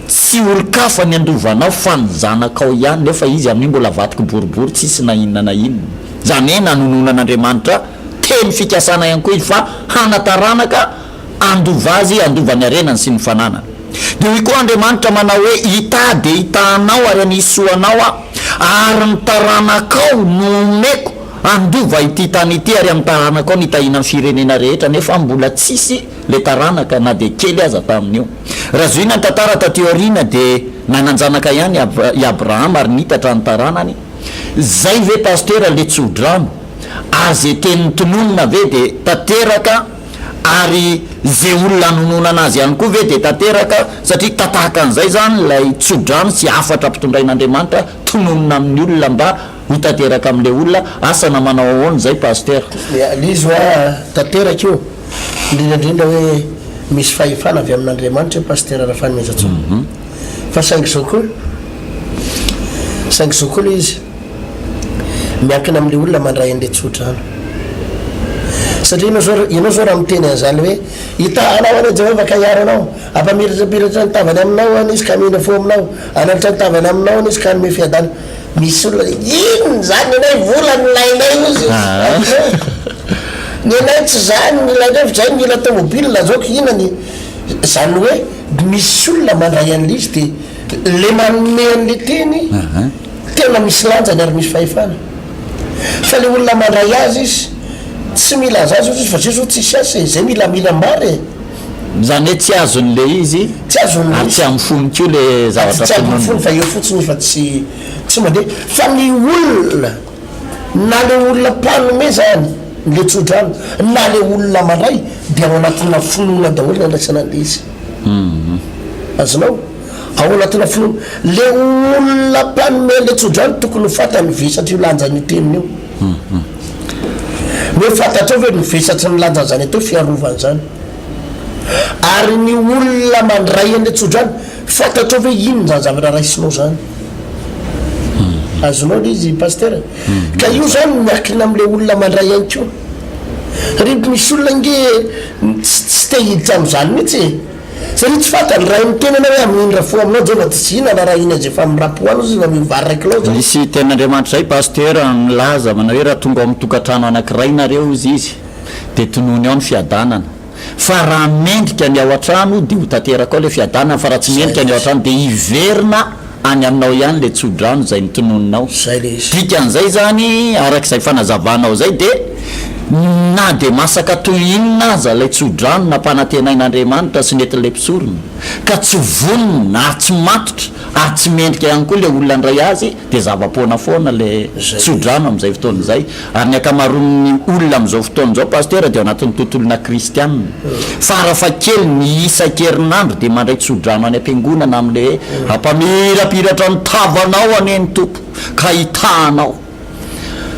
Tsy olon-kafa ny handovanao fa ny zanakao ihany, nefa izy amin'io mbola vadiko boribory tsisy na inona na inona. Izany hoe nanononan'Andriamanitra teny fikasana ihany koa izy fa hana-taranaka handova azy, handova ny harenany sy ny fananany. Dia hoy koa Andriamanitra manao hoe, Hitahy dia hitahy anao ary hanisy soa anao Aho, ary ny taranakao no homeko handova ity tany ity, ary amin'ny taranakao no hitahiana ny firenena rehetra, nefa mbola tsisy ilay taranaka na dia kely aza tamin'io. Raha zohina ny tantara taty aoriana dia nanan-janaka ihany i Abrahama ary nitatra ny taranany. Zay ve Pasitera le tso-drano? Ary ze teny tononina ve dia tanteraka ary ze olona anononana azy ihany koa ve dia tanteraka satria tatahaka an'izay zany ilay tso-drano sy hafatra ampitondrain'Andriamanitra tononina amin'ny olona mba ho tanteraka amin'ilay olona, asa na manao ahoana izay Pasitera? Ya, le izy hoa tanteraka io. Indrindra indrindra hoe misy fahefana avy amin'Andriamanitra io Pasitera Rafanomezantsoa. Fa saingy izao koa, saingy izao koa ilay izy, miankina amin'ilay olona mandray an'ilay tsodrano. Satria ianao izao, ianao izao raha miteny an'izany hoe, hitaha anao anie Jehovah ka hiaro anao, hampamiratrapiratra ny tavany aminao anie izy ka hamindra fo aminao, hanalitra ny tavany aminao anie izy ka hanome fiadanana. Misy olona hoe inona izany ny anay vola no ilainay ozy izy. Ny anay tsy izany no ilainay fa izahay mila tomobile zao ka inona ny izany hoe misy olona mandray an'ilay izy dia le manome an'ilay teny tena misy lanjany ary misy fahefana. Fa le olona mandray azy izy tsy mila an'izany zao izy fa zay zao tsisy asa e, zay mila milam-bary e. Izany hoe tsy azony le izy Tsy azony ary tsy amin'ny fony koa le zavatra Tsy amin'ny tononina. fony fa eo fotsiny izy fa tsy tsy mandeha. Fa ny olona na le olona mpanome zany le tsodrano na le olona mandray dia ao anatina finoana daholo ny andraisana an'le izy. Azonao? Ao anatina finoana. Le olona mpanome le tsodrano tokony ho fantany ny vesatr'io lanjan'io teniny io. Ny hoe fantatrao ve ny vesatry ny lanjan'izany atao hoe fiarovana izany? Ary ny olona mandray an'ilay tsodrano, fantatrao ve inona izany zavatra raisinao izany? Azonao ilay izy Pasitera? Ka io izany miankina amin'ilay olona mandray ihany koa. Ry misy olona ange tsy te hiditra amin'izany mihitsy e. Satria tsy fantany, raha miteny ianao hoe hamindra fo aminao Jehovah dia tsy inona raha iny aza efa mirapo any izy fa miova vary iray kilao zao. Misy tenin'Andriamanitra izay Pasteur milaza manao hoe raha tonga ao amin'ny tokantrano anankiray nareo hozy izy dia tonony ao ny fiadanana fa raha mendrika ny ao an-trano dia ho tanteraka ao ilay fiadanana fa raha tsy mendrika ny ao an-trano dia hiverina any aminao ihany ilay tsodrano izay notononinao. Izay ilay izy. Dikan'izay izany araka izay fanazavanao izay dia. Na dia masaka toy inona aza ilay tsodrano nampanantenain'Andriamanitra sy nentin'ilay mpisorona, ka tsy vonona ary tsy matotra ary tsy mendrika ihany koa ilay olona handray azy, dia zava-poana foana ilay tsodrano amin'izay fotoana izay. Ary ny ankamaroan'ny olona amin'izao fotoana izao Pasitera dia ao anatin'ny tontolona kristianina. Farafahakeliny isan-kerinandro dia mandray tsodrano any am-piangonana amin'ilay hoe hampamirapiratra ny tavanao anie ny Tompo ka hitahanao.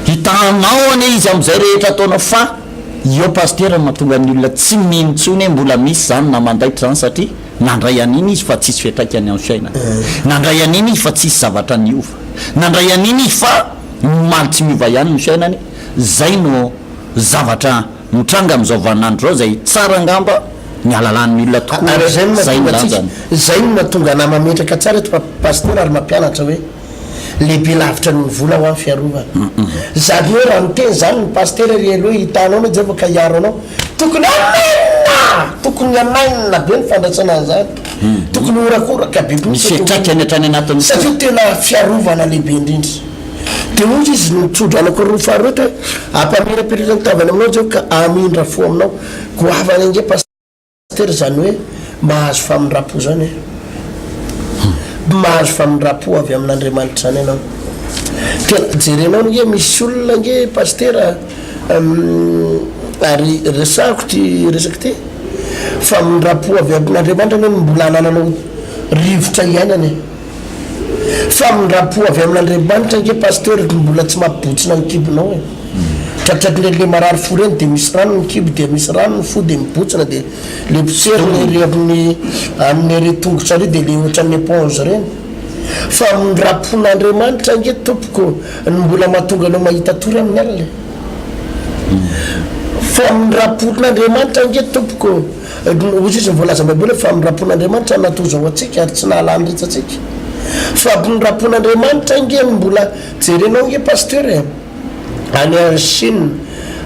Hitahanao anie Izy amin'izay rehetra ataonao fa eo Pasitera no mahatonga ny olona tsy mino intsony hoe mbola misy izany na mandaitra izany satria nandray an'iny izy fa tsisy fiantraikany amin'ny fiainany. Nandray an'iny izy fa tsisy zavatra niova. Nandray an'iny izy fa Ny omaly tsy miova ihany ny fiainany, zay no zavatra mitranga amin'izao vaninandro izao, izay tsara angamba ny halalan'ny olona tokoa Ary hoe zay no zay ny mahatonga antsika, lanjany. zay no mahatonga anah mametraka tsara eto pa pasitera ary mampianatra hoe lehibe lavitra noho ny vola hoa ny fiarovana. Zany hoe raha miteny zany ny pasitera ry elo hoe hitanao anie Jehovah ka hiaro anao, tokony amen! Tokony amen be ny fandraisana an'izany. Tokony horakoraka be Misy mihitsy eto fiantraikany hatrany anatin'ny fo. Satria tena fiarovana lehibe indrindra. Dia hoy izy no tso-drano ankory ny faharoa eto hoe, Ampamirapiratra ny tavany aminao Jehovah ka hamindra fo aminao. Goavana ange Pasitera izany hoe mahazo famindram-po izany e. Mahazo famindram-po avy amin'Andriamanitra izany ianao. Tena jerenao ange misy olona ange Pasitera ary resahako ity resaka ity, famindram-po avy amin'Andriamanitra anie no mbola anananao rivotra iainana e. Famindram-po avy amin'Andriamanitra ange Pasteur no mbola tsy mampibotsina ny kibonao e. Tratratry le marary fo reny de misy rano ny kibo de misy rano ny fo de mibotsina de le potserina ery amin'ny amin'ny ery tongotra ery de le ohatran'ny éponge reny. Famindram-pon'Andriamanitra ange tompoko no mbola mahatonga anao mahita tory amin'ny alina e. Famindram-pon'Andriamanitra ange tompoko. Hoy izy, ny voalazan'ny Baiboly hoe famindram-pon'Andriamanitra no natoza ho antsika ary tsy nahalany ritra antsika. Famindram-pon'Andriamanitra ange no mbola jerenao ange Pasteur e! Any Chine,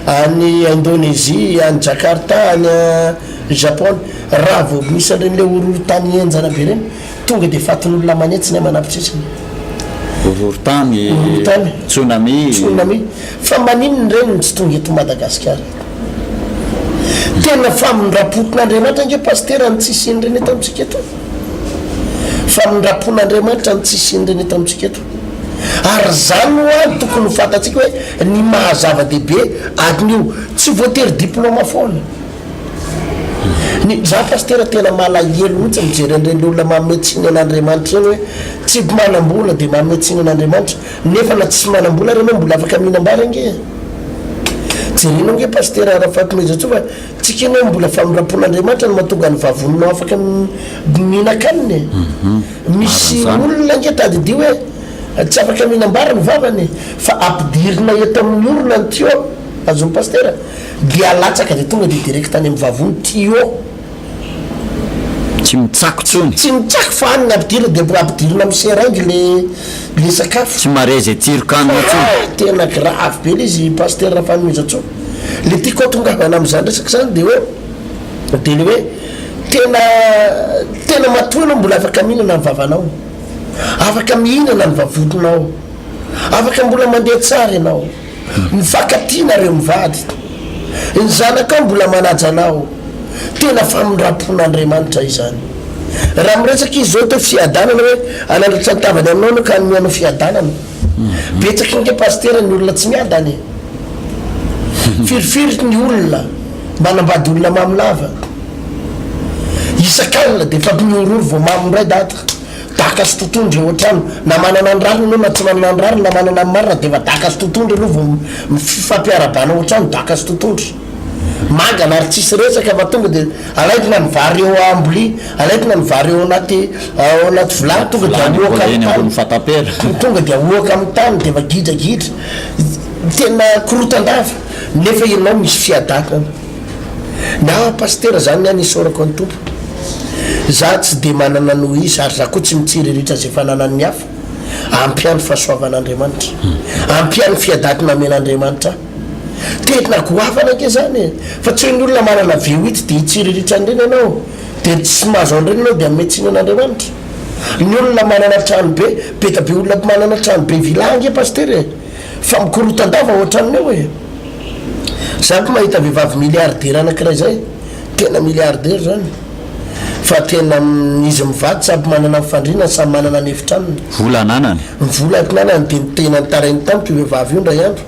any Indonésie, any Jakarta, any Japon, raha vao misy an'ireny le horohorontany henjana be ireny, tonga dia fatin'olona aman'hetsiny aman'apitresany. Horohorontany, Horohorontany. tsunami. Tsunami. Fa maninona ireny no tsy tonga eto Madagasikara? Tena famindram-pon'Andriamanitra ange Pasitera ny tsy hisian'ireny eto amintsika eto. Famindram-pon'Andriamanitra ny tsy hisian'ireny eto amintsika eto. Ary izany hoa no tokony ho fantatsika hoe ny maha zava-dehibe an'io. Tsy voatery diploma foana. Ny, za Pasitera tena malahelo mihitsy mijery an'ireny olona manome tsiny an'Andriamanitra ireny hoe tsy manam-bola dia manome tsiny an'Andriamanitra. Nefa na tsy manam-bola ary ianao mbola afaka mihinam-bary ange e! Jerenao ange Pasitera Rafatomezantsoa fa tsika anie mbola famindram-pon'Andriamanitra no mahatonga ny vavoninao afaka mihinan-kanina e! Misy olona ange tadidio hoe tsy afaka mihinam-bary ny vavany e! Fa ampidirina eto amin'ny orona ny tuyau, azon'i Pasitera, dia alatsaka dia tonga dia direct any amin'ny vavony tuyau. Tsy mitsako tsony. Tsy mitsako fa any ny ampidirina dia mbola ampidirina amin'ny seringue le le sakafo. Tsy mahare izay tsiron-kanina tsony. Ah tena grave be le izy Pasteur Rafanomezantsoa. Le tiako hatongavana amin'izany resaka izany dia hoe dia le hoe tena tena matoa ianao mbola afaka mihinana ny vavanao. Afaka mihinana ny vavoninao. Afaka mbola mandeha tsara ianao. Mifankatia nareo mivady. Ny zanakao mbola manaja anao. Tena famindram-pon'Andriamanitra izany. Raha miresaka izy zao teo fiadanana hoe hanandratra ny tavany aminao anao ka hanome anao fiadanana. Betsaka ange pasitera ny olona tsy miadana e. Firifiry ny olona manambady olona mamo lava. Isak'alina dia efa mihorohoro vao mamo indray dada. Daka sy totondry eo an-trano. Na manana ny rariny ianao na tsy manana ny rariny, na manana ny marina dia efa daka sy totondry aloha vao mifampiarabana ao an-trano, daka sy totondry. Mangana ary tsisy resaka fa tonga dia alaikina ny vary eo ambolia, alaikina ny vary eo anaty ao anaty vilany tonga dia Vilany ahoaka mbola amin'ny eny ambony tany. fatapera. Tonga dia ahoaka amin'ny tany dia efa gidragidra. Tena korotan-dava nefa ianao misy fiadanana. Ny ahy Pasitera zany ny ahy ny isaorako an'i Tompo. Za tsy dia manana noho izy ary za koa tsy mitsiriritra izay fananan'ny hafa. Ampy ahy ny fahasoavan'Andriamanitra. Ampy ahy ny fiadanana amen'Andriamanitra ahy. Tena goavana ange zany e! Fa tsy hoe ny olona manana V8 dia hitsiriritra an'ireny ianao, dia tsy mahazo an'ireny ianao dia hanome tsiny an'Andriamanitra. Ny olona manana trano be, be dia be olona manana trano be villa ange Pasitera e! Fa mikorotan-dava ohatran'ny eo e! Za koa mahita vehivavy milliardaire anakiray zay, tena milliardaire zany, fa tena izy mivady samy manana ny fandrinany, samy manana ny efitranony. Vola ananany. Ny vola ananany de tena nitarainy tamiko io vehivavy io indray andro,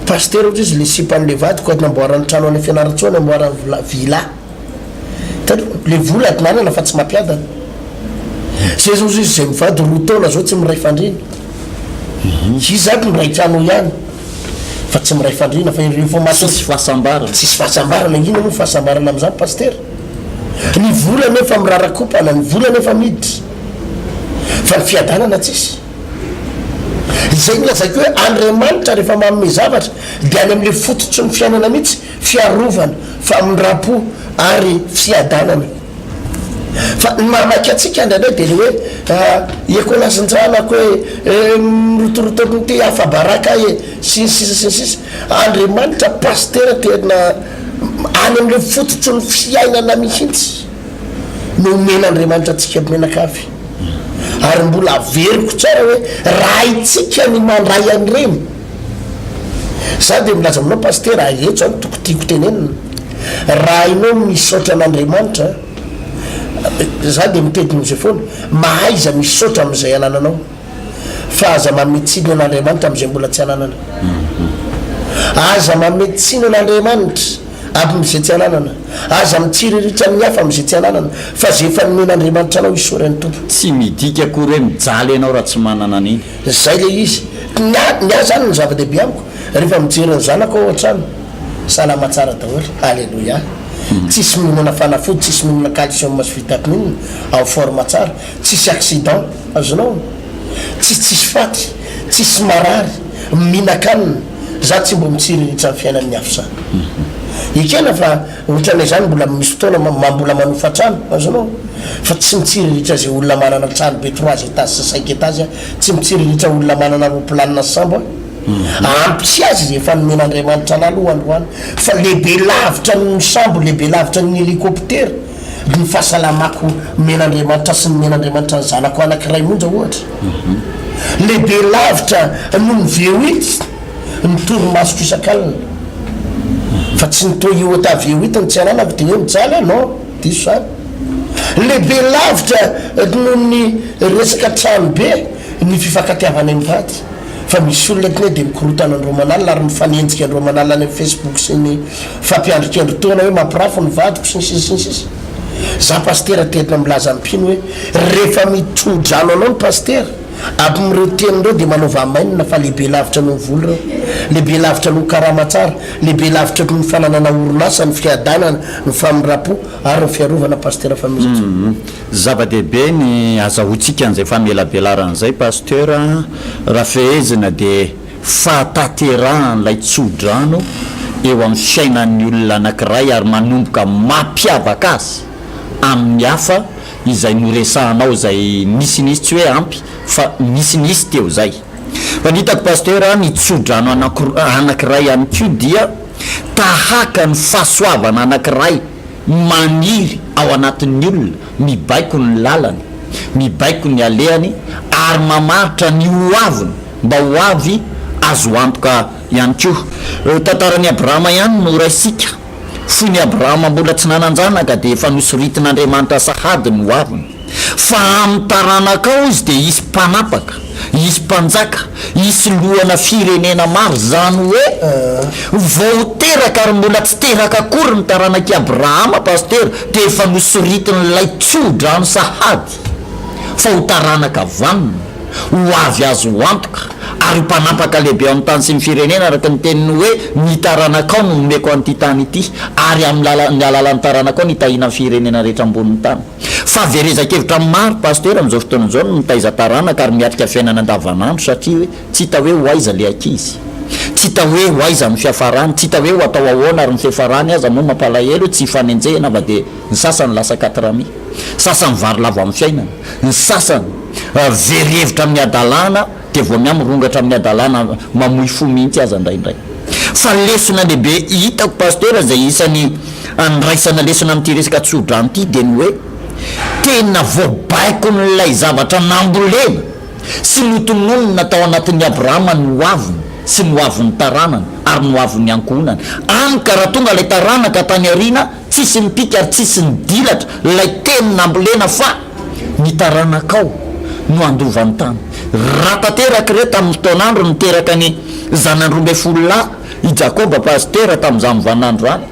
Pasitera ozy izy le sipan'le vadiko ary namboarany trano any Fianarantsoa namboarany villa. Hitanao? Le vola adinanana fa tsy mampiadana. Zay zao izy zay mivady roa taona zao tsy miray fandriana. Izy zany miray trano ihany fa tsy miray fandriana fa rehefa maty Tsisy fahasambarana. Tsisy fahasambarana. Inona moa fahasambarana amin'izany Pasitera? Ny vola nefa mirarakopana, ny vola nefa miditra fa ny fiadanana tsisy. Izay no lazaiko hoe Andriamanitra rehefa manome zavatra dia any amin'ilay fototry ny fiainana mihitsy, fiarovana, famindram-po ary fiadanana. Fa ny mahamaika antsika indraindray dia ilay hoe ekolasin-janako e, mirotoroto amin'ity afa-baraka aho e, sy ny sisa sy ny sisa. Andriamanitra pasitera tena any amin'ilay fototry ny fiainana mihitsy no omen'Andriamanitra antsika mianakavy. Ary mbola averiko tsara hoe raha haintsika ny mandray an'ireny, Za dia milaza aminao Pasitera, eto zany toko tiako tenenina, raha hainao ny misaotra an'Andriamanitra, za dia miteny amin'izay foana, mahaiza misaotra amin'izay anananao, fa aza manome tsiny an'Andriamanitra amin'izay mbola tsy ananana. Aza manome tsiny an'Andriamanitra amin'izay tsy ananana, aza mitsiriritra amin'ny hafa amin'izay tsy ananana, fa izay efa nomen'Andriamanitra anao isaory an'ny Tompo. Tsy midika akory hoe mijaly ianao raha tsy manana an'iny. Zay le izy. Ny ahy ny ahy zany ny zava-dehibe amiko rehefa mijery ny zanako ao an-trano, salama tsara daholo, Alléluia. Tsisy mihinana fanafody, tsisy mihinana calcium sy vitamine, en forme tsara, tsisy accident, azonao? Tsisy tsisy faty, tsisy marary, mihinan-kanina, za tsy mbo mitsiriritra ny fiainan'ny hafa zany. Ekena fa Ohatranay zany mbola misy fotoana mbola manofa trano, azonao? Fa tsy mitsiriritra zay olona manana trano be trois étages sy cinq étages aho, tsy mitsiriritra olona manana roplanina sy sambo aho. Ampy sy azy izay efa nomen'Andriamanitra anah aloha androany. Fa lehibe lavitra noho ny sambo, lehibe lavitra noho ny hélicoptère ny fahasalamako nomen'Andriamanitra sy nomen'Andriamanitra ny zanako anankiray monja ohatra. Lehibe lavitra noho ny V8. Ny torimasoko isak'alina. Fa tsy ny Toyota V8 no tsy ananako dia hoe mijaly aho, non, diso zany. Lehibe lavitra noho ny resaka trano be ny fifankatiavanay mivady. Fa misy olona aty dia mikorotana andro aman'alina ary mifanenjika andro aman'alina any amin'ny Facebook sy ny fampiandrikendry taona hoe mampirafy ny vadiko sy ny sisa sy ny sisa. Za pasitera tena milaza amin'ny mpino hoe rehefa mitro-drano anao ny pasitera, Amin'ireo teny ireo dia manaova amen fa lehibe lavitra noho ny vola ireo, lehibe lavitra noho karama tsara, lehibe lavitra noho ny fananana orinasa, ny fiadanana, ny famindram-po ary ny fiarovana Pasitera Fanomezantsoa. Zava-dehibe ny azahoantsika an'izay famelabelarana izay Pasteur a! Raha fehezina dia fahatanterahan'ilay tso-drano eo amin'ny fiainan'ny olona anankiray ary manomboka mampiavaka azy amin'ny hafa izay noresahanao izay nisinisy tsy hoe ampy fa nisinisy teo izay. Fa ny hitako Pasteur a, ny tsodrano anakiray ihany koa dia tahaka ny fahasoavana anakiray maniry ao anatin'ny olona, mibaiko ny lalany, mibaiko ny alehany ary mamaritra ny ho aviny mba ho avy azo antoka ihany koa. Tantaran'i Abrahama ihany no raisika. Fony Abrahama mbola tsy nanan-janaka dia efa nosoritin'Andriamanitra sahady ny hoaviny. Fa amin'ny taranakao izy dia hisy mpanapaka, hisy mpanjaka, hisy lohana firenena maro, izany hoe vao teraka ary mbola tsy teraka akory ny taranak'i Abrahama Pasitera dia efa nosoritin'ilay tso-drano sahady fa ho taranaka vanona. Ho avy azo antoka, ary ho mpanapaka lehibe ao amin'ny tany sy ny firenena, araka ny teniny hoe, Ny taranakao no nomeko an'ity tany ity, ary amin'ny lalan'ny alalan'ny taranakao no hitahiana ny firenena rehetra ambonin'ny tany. Fahaverezan-kevitra maro, Pasitera, amin'izao fotoana izao no mitaiza taranaka ary miatrika fiainana andavanandro satria hoe tsy hita hoe ho aiza ilay ankizy. Tsy hita hoe ho aiza ny fiafarany, tsy hita hoe ho atao ahoana ary ny fiafarany aza moa mampalahelo, tsy hifanenjehina fa dia ny sasany lasa katrami, sasany varilavo amin'ny fiainana, ny sasany very hevitra amin'ny hadalana dia vao miha mirongatra amin'ny hadalana mamoy fo mihitsy aza indraindray. Fa lesona lehibe hitako Pasteur izay isany andraisana lesona amin'ity resaka tsodrano ity dia ny hoe tena voabaikon'ilay zavatra nambolena sy notononina tao anatin'i Abrahama ny hoaviny. sy ny hoavin'ny taranany ary ny hoavin'ny ankohonany. Any ka raha tonga ilay taranaka tany aoriana, tsisy nipika ary tsisy nidilatra ilay teny nambolena fa ny taranakao no handova ny tany. Raha tanteraka ireo tamin'ny fotoan'andro niteraka ny zanany 12 lahy i Jakoba pasitera tamin'izany vaninandro izany,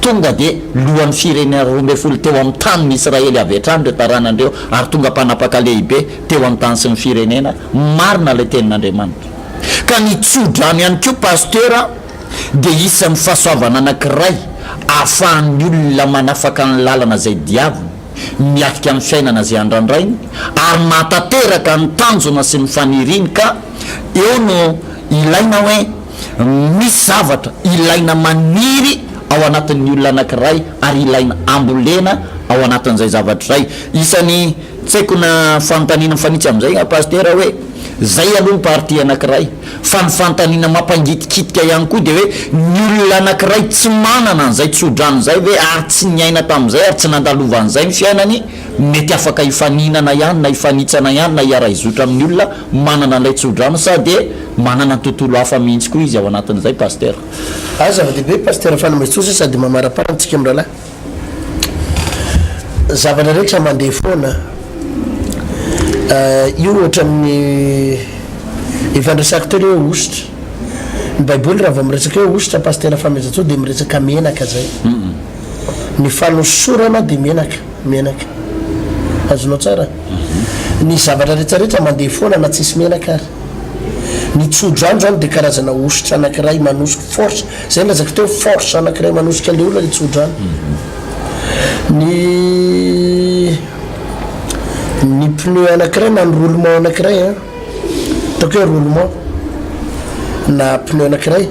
Tonga dia lohan'ny firenena 12 teo amin'ny tanin'i Israely avy hatrany ireo taranany ireo, ary tonga mpanapaka lehibe teo amin'ny tany sy ny firenena. Marina ilay tenin'Andriamanitra. Ka ny tso-drano ihany koa Pasteur dia isan'ny fahasoavana anankiray ahafahan'ny olona manafaka ny lalana izay diaviny, miatrika ny fiainana izay andrandrainy, ary mahatanteraka ny tanjona sy ny faniriany ka eo no ilaina hoe Misy zavatra ilaina maniry ao anatin'ny olona anankiray ary ilaina ambolena ao anatin'izay zavatra izay. Isan'ny tsy haiko na fanontaniana mifanitsy amin'izay nga Pasitera hoe, zay aloha ny partie anankiray, fa ny fanontaniana mampangitikitika ihany koa dia hoe ny olona anankiray tsy manana an'izay tsodrano izay ve ary tsy niaina tamin'izay ary tsy nandalovan'izay ny fiainany, mety afaka hifaninana ihany na hifanitsana ihany na hiara-hizotra amin'ny olona manana an'ilay tsodrano sa dia manana tontolo hafa mihitsy koa izy ao anatin'izay Pasteur? Ary zava-dehibe Pasteur Fanomezantsoa sady mamaraparana antsika mirahalahy. Zavatra rehetra mandeha foana. Io ohatran'ny efa niresahako teo ilay hoe hosotra. Ny baiboly raha vao miresaka hoe hosotra Pasteur Fanomezantsoa dia miresaka menaka zay. Ny fanosorana dia menaka, menaka. Azonao tsara? Ny zavatra rehetra rehetra mandeha foana na tsisy menaka ary. Ny tso-drano zany dia karazana hosotra anankiray manosika, force, zay no lazaiko teo, force anankiray manosika an'ilay olona ilay tso-drano. Ny ny pneu anankiray na ny roulement anankiray an, ataoko hoe roulement na pneu anankiray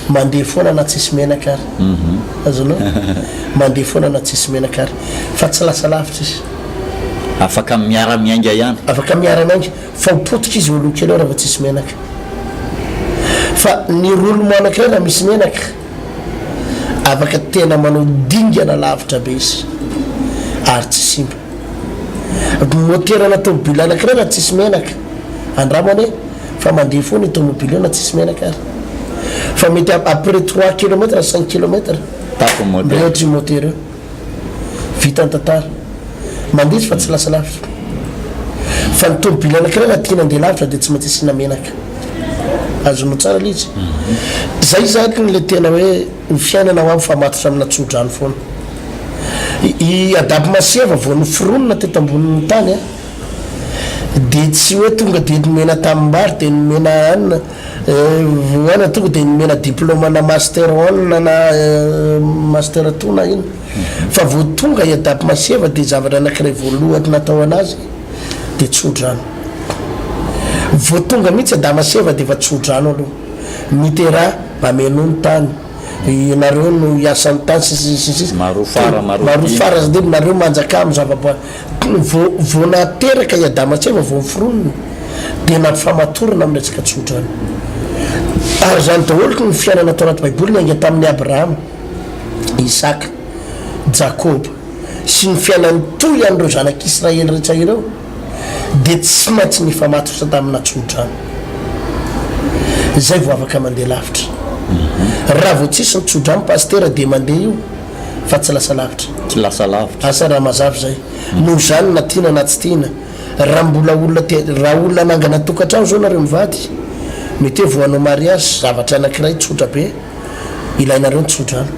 mandeha foana na tsisy menaka ary. Azonao? Mandeha foana na tsisy menaka ary. Fa tsy lasa lavitra izy. Afaka miara-miainga ihany. Afaka miara-miainga. Fa ho potika izy eo aloha kely eo raha vao tsisy menaka. Fa ny roulement anankiray raha misy menaka, afaka tena manao dingana lavitra be izy. Ary tsy simba. Moterana tomobile anankiray raha tsisy menaka, andramo anie fa mandeha foana io tomobile io na tsisy menaka ary. Fa mety après trois kilomètres, cinq kilomètres, Tapy ny moteur. mirehitra io moteur io. Vita ny tantara. Mandeha izy fa tsy lasa lavitra. Fa ny tomobile anankiray raha tiana handeha lavitra dia tsy maintsy asiana menaka. Azonao tsara ilay izy? Zay izany ilay tena hoe ny fiainana hoa mifamatotra amina tsodrano foana. I Adama sy Eva vao noforonina teto ambonin'ny tany a, dia tsy hoe tonga dia nomena tanimbary dia nomena anona, voana tonga dia nomena diplôme na master one na master two na inona. Fa vao tonga i Adama sy Eva dia zavatra anankiray voalohany natao anazy dia tsodrano. Vao tonga mihitsy Adama sy Eva dia efa tsodrano aloha. Miteraha, mamenoa ny tany. Ianareo no hiasa ny tany sy sy sy sisa. Marofara, marofara. Marofara zany dia nareo manjakà amin'ny zavaboary. Vao vao nateraka i Adama sy Eva vao noforonina dia nampifamatorana amin'ny resaka tsodrano. Ary izany daholo ny fiainana tao anaty baiboly niainga tamin'i Abrahama, Isaka, Jakoba sy ny fiainan'ny toy an'ireo zanak'Israely rehetra ireo. dia tsy maintsy nifamatotra tamina tsodrano. Izay vao afaka mandeha lavitra. Raha vao tsisy ny tsodrano Pasitera dia mandeha io fa tsy lasa lavitra. Tsy lasa lavitra. Asa raha mazava izay. Noho izany na tiana na tsy tiana, raha mbola olona te, raha olona hanangana tokantrano izao nareo mivady, mety hoe vao hanao mariage, zavatra anankiray tsotra be, Ilainareo ny tsodrano.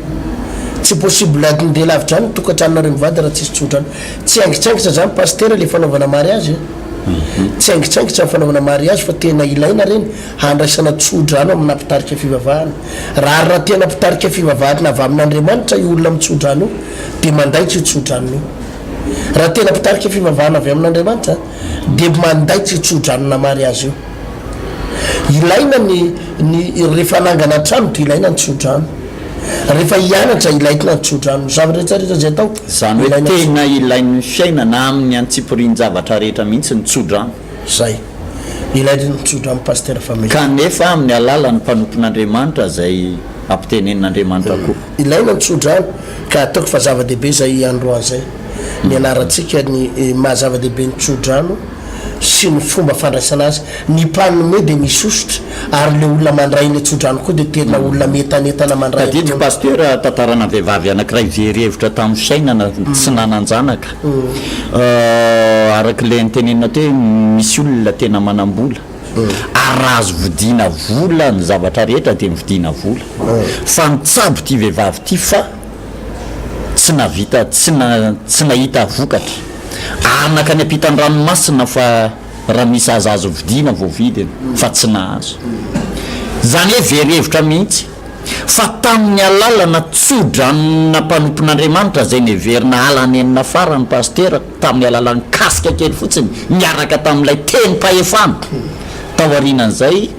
Tsy possible handeha lavitra any ny tokantranonareo mivady raha tsisy tsodrano. Tsy haingitsaingitra zany Pasitera le fanaovana mariage e. Tsy haingitsaingitra ny fanaovana mariage fa tena ilaina reny handraisana tsodrano amina mpitarika fivavahana. Raha ary raha tena mpitarika fivavahana avy amin'Andriamanitra io olona mitsodrano io dia mandaitra io tsodranony io. Raha tena mpitarika fivavahana avy amin'Andriamanitra dia mandaitra io tsodranona mariage io. Ilaina ny ny rehefa hanangana trano dia ilaina ny tsodrano. Rehefa hianatra ilaina ny tsodrano. Ny zavatra rehetra rehetra izay atao Izany hoe ilaina ny tena ilain'ny fiainana amin'ny antsipirian-javatra rehetra mihitsy ny tsodrano. Zay. Ilaina ny tsodrano Pasteur Family. Kanefa amin'ny alalan'ny mpanompon'Andriamanitra izay ampitenenin'Andriamanitra koa. Ilaina ny tsodrano ka ataoko fa zava-dehibe izay androany izay nianarantsika ny maha zava-dehibe ny tsodrano. sy ny fomba fandraisana azy. Ny mpanome dia misy hosotra ary le olona mandray ilay tsodrano koa dia tena olona mientanentana mandray Tadidiko am-pinoana. Pasteur tantarana vehivavy anakiray very hevitra tamin'ny fiainana tsy nanan-janaka. Araka ilay notenenina teo hoe misy olona tena manam-bola ary raha azo vidiana vola ny zavatra rehetra dia mividiana vola. Fa nitsabo ity vehivavy ity fa tsy nahavita tsy tsy nahita vokatra. Ary nankany ampitan-dranomasina fa raha misy aza azo vidiana vao vidiny fa tsy nahazo. Izany hoe very hevitra mihitsy. Fa tamin'ny alalana tso-dranona mpanompon'Andriamanitra izay neverina halanenina farany Pasitera tamin'ny alalan'ny kasika kely fotsiny niaraka tamin'ilay tenim-pahefana. Tao aorianan'izay,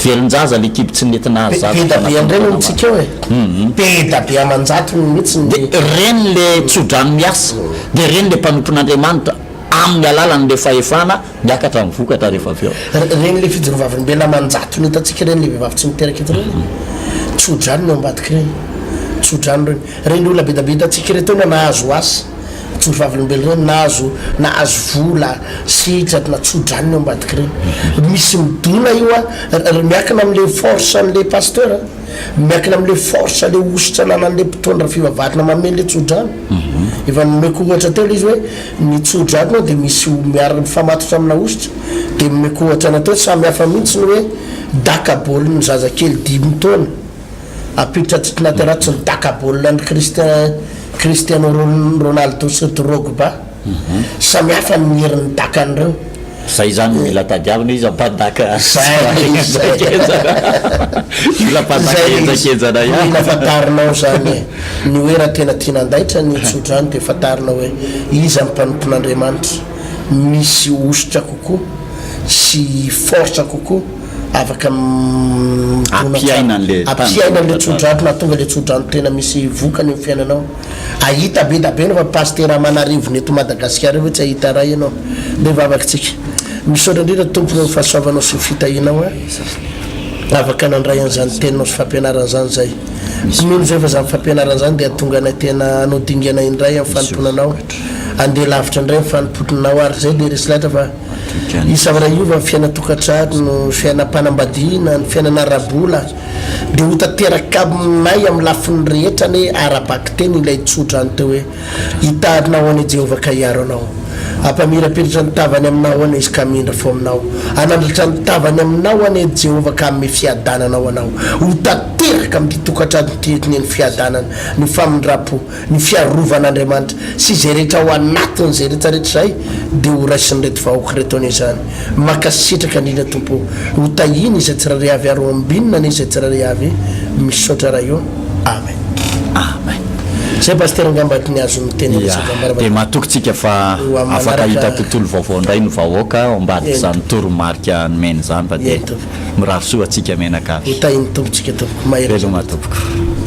velon-jaza ilay kibo tsy nety nahazo zaza Be da be an'ireny hono tsika eo e. Be da be aman-jatony mihitsy ny. Dia ireny ilay tso-drano miasa, dia ireny ilay mpanompon'Andriamanitra. Amin'ny alalan'ilay fahefana, miakatra ny vokatra rehefa avy eo. Ireny ilay fijoroa vavolombelona aman-jatony hitantsika ireny ilay vehivavy tsy miteraka eto ireny e. Tso-drano ny ao ambadika ireny. Tso-drano ireny. Ireny olona be dia be hitantsika ireto ireny nahazo asa, mijoro vavolombelona ireny, nahazo nahazo vola sy na tso-drano ny ao ambadika ireny. Misy midona io an, miankina amin'ilay force an'ilay pasteur an. Miankina amin'ilay force ilay hosotra ananan'ilay mpitondra fivavahana manome an'ilay tso-drano. Efa nomeko ohatra teo ilay izy hoe ny tso-drano dia misy miara mifamatotra amina hosotra. Dia nomeko ohatra anateo hoe samy hafa mihitsy ny hoe daka baolin'ny zazakely dimy taona ampiditra aty anaty rano tsy ny daka baolina an'i Christian Cristiano Ronaldo sy Drogba. Samy hafa ny herin'ny dakan'ireo. Zay zany no mila tadiavina izy hampadaka Zay henjakenjana. Mila mpanjaka henjakenjana ihany. Mila fantarinao zany e. Ny hoe raha tena tiana handaitra ny tsodrano dia fantarina hoe iza ny mpanompon'Andriamanitra misy hosotra kokoa sy force kokoa afaka midona tsara Ampiaina an'le ampiaina an'le tsodrano mahatonga le tsodrano tena misy vokany eo amin'ny fiainanao. Ahita be da be enao fa pasitera aman'arivony eto Madagasikara eo ve tsy ahita ray enao? Ndeha hivavaka tsika. Misaotra indrindra Tompo noho ny fahasoavanao sy ny fitahianao a. Afaka nandray an'izany teninao sy fampianarana izany izay. Mino izay fa izany fampianarana izany dia hahatonga anay tena hanao dingana indray amin'ny fanompoana anao. Handeha lavitra indray amin'ny fanompoana anao ary izay dia resy lahatra fa hisy zavatra hiova ny fiainan-tokantrano, ny fiainam-panambadiana, ny fiainana ara-bola. Dia ho tanteraka aminay amin'ny lafiny rehetra anie ara-bakiteny ilay tsodrano teo hoe, Hitarina anie Jehovah ka hiaro anao. Hampamirapiratra ny tavany aminao anie Izy ka hamindra fo aminao. Hanandratra ny tavany aminao anie Jehovah ka hanome fiadanana ho anao. Ho tanteraka amin'ity tokantrano ity anie ny fiadanana, ny famindram-po, ny fiarovan'Andriamanitra sy izay rehetra ao anatin'izay rehetra rehetra izay dia ho raisin'ireto vahoaka ireto anie izany. Mankasitraka indrindra Tompo o. Ho tahiana izay tsirairay avy ary ho ambinina anie izay tsirairay avy. Misaotra Ray o. Amen. Amen. Zay Pasitera angamba ny azon'ny teny Ya, dia matoky tsika fa Ho amin'ny afaka hahita manaraka. tontolo vaovao indray ny vahoaka ao Eny ambadik'izany tompoko. toromarika nomena izany fa dia Eny tompoko. mirary soa antsika mianakavy. Ho tahin'ny Tompo tsika tompoko. Mahereza Veloma tompoko. tompoko.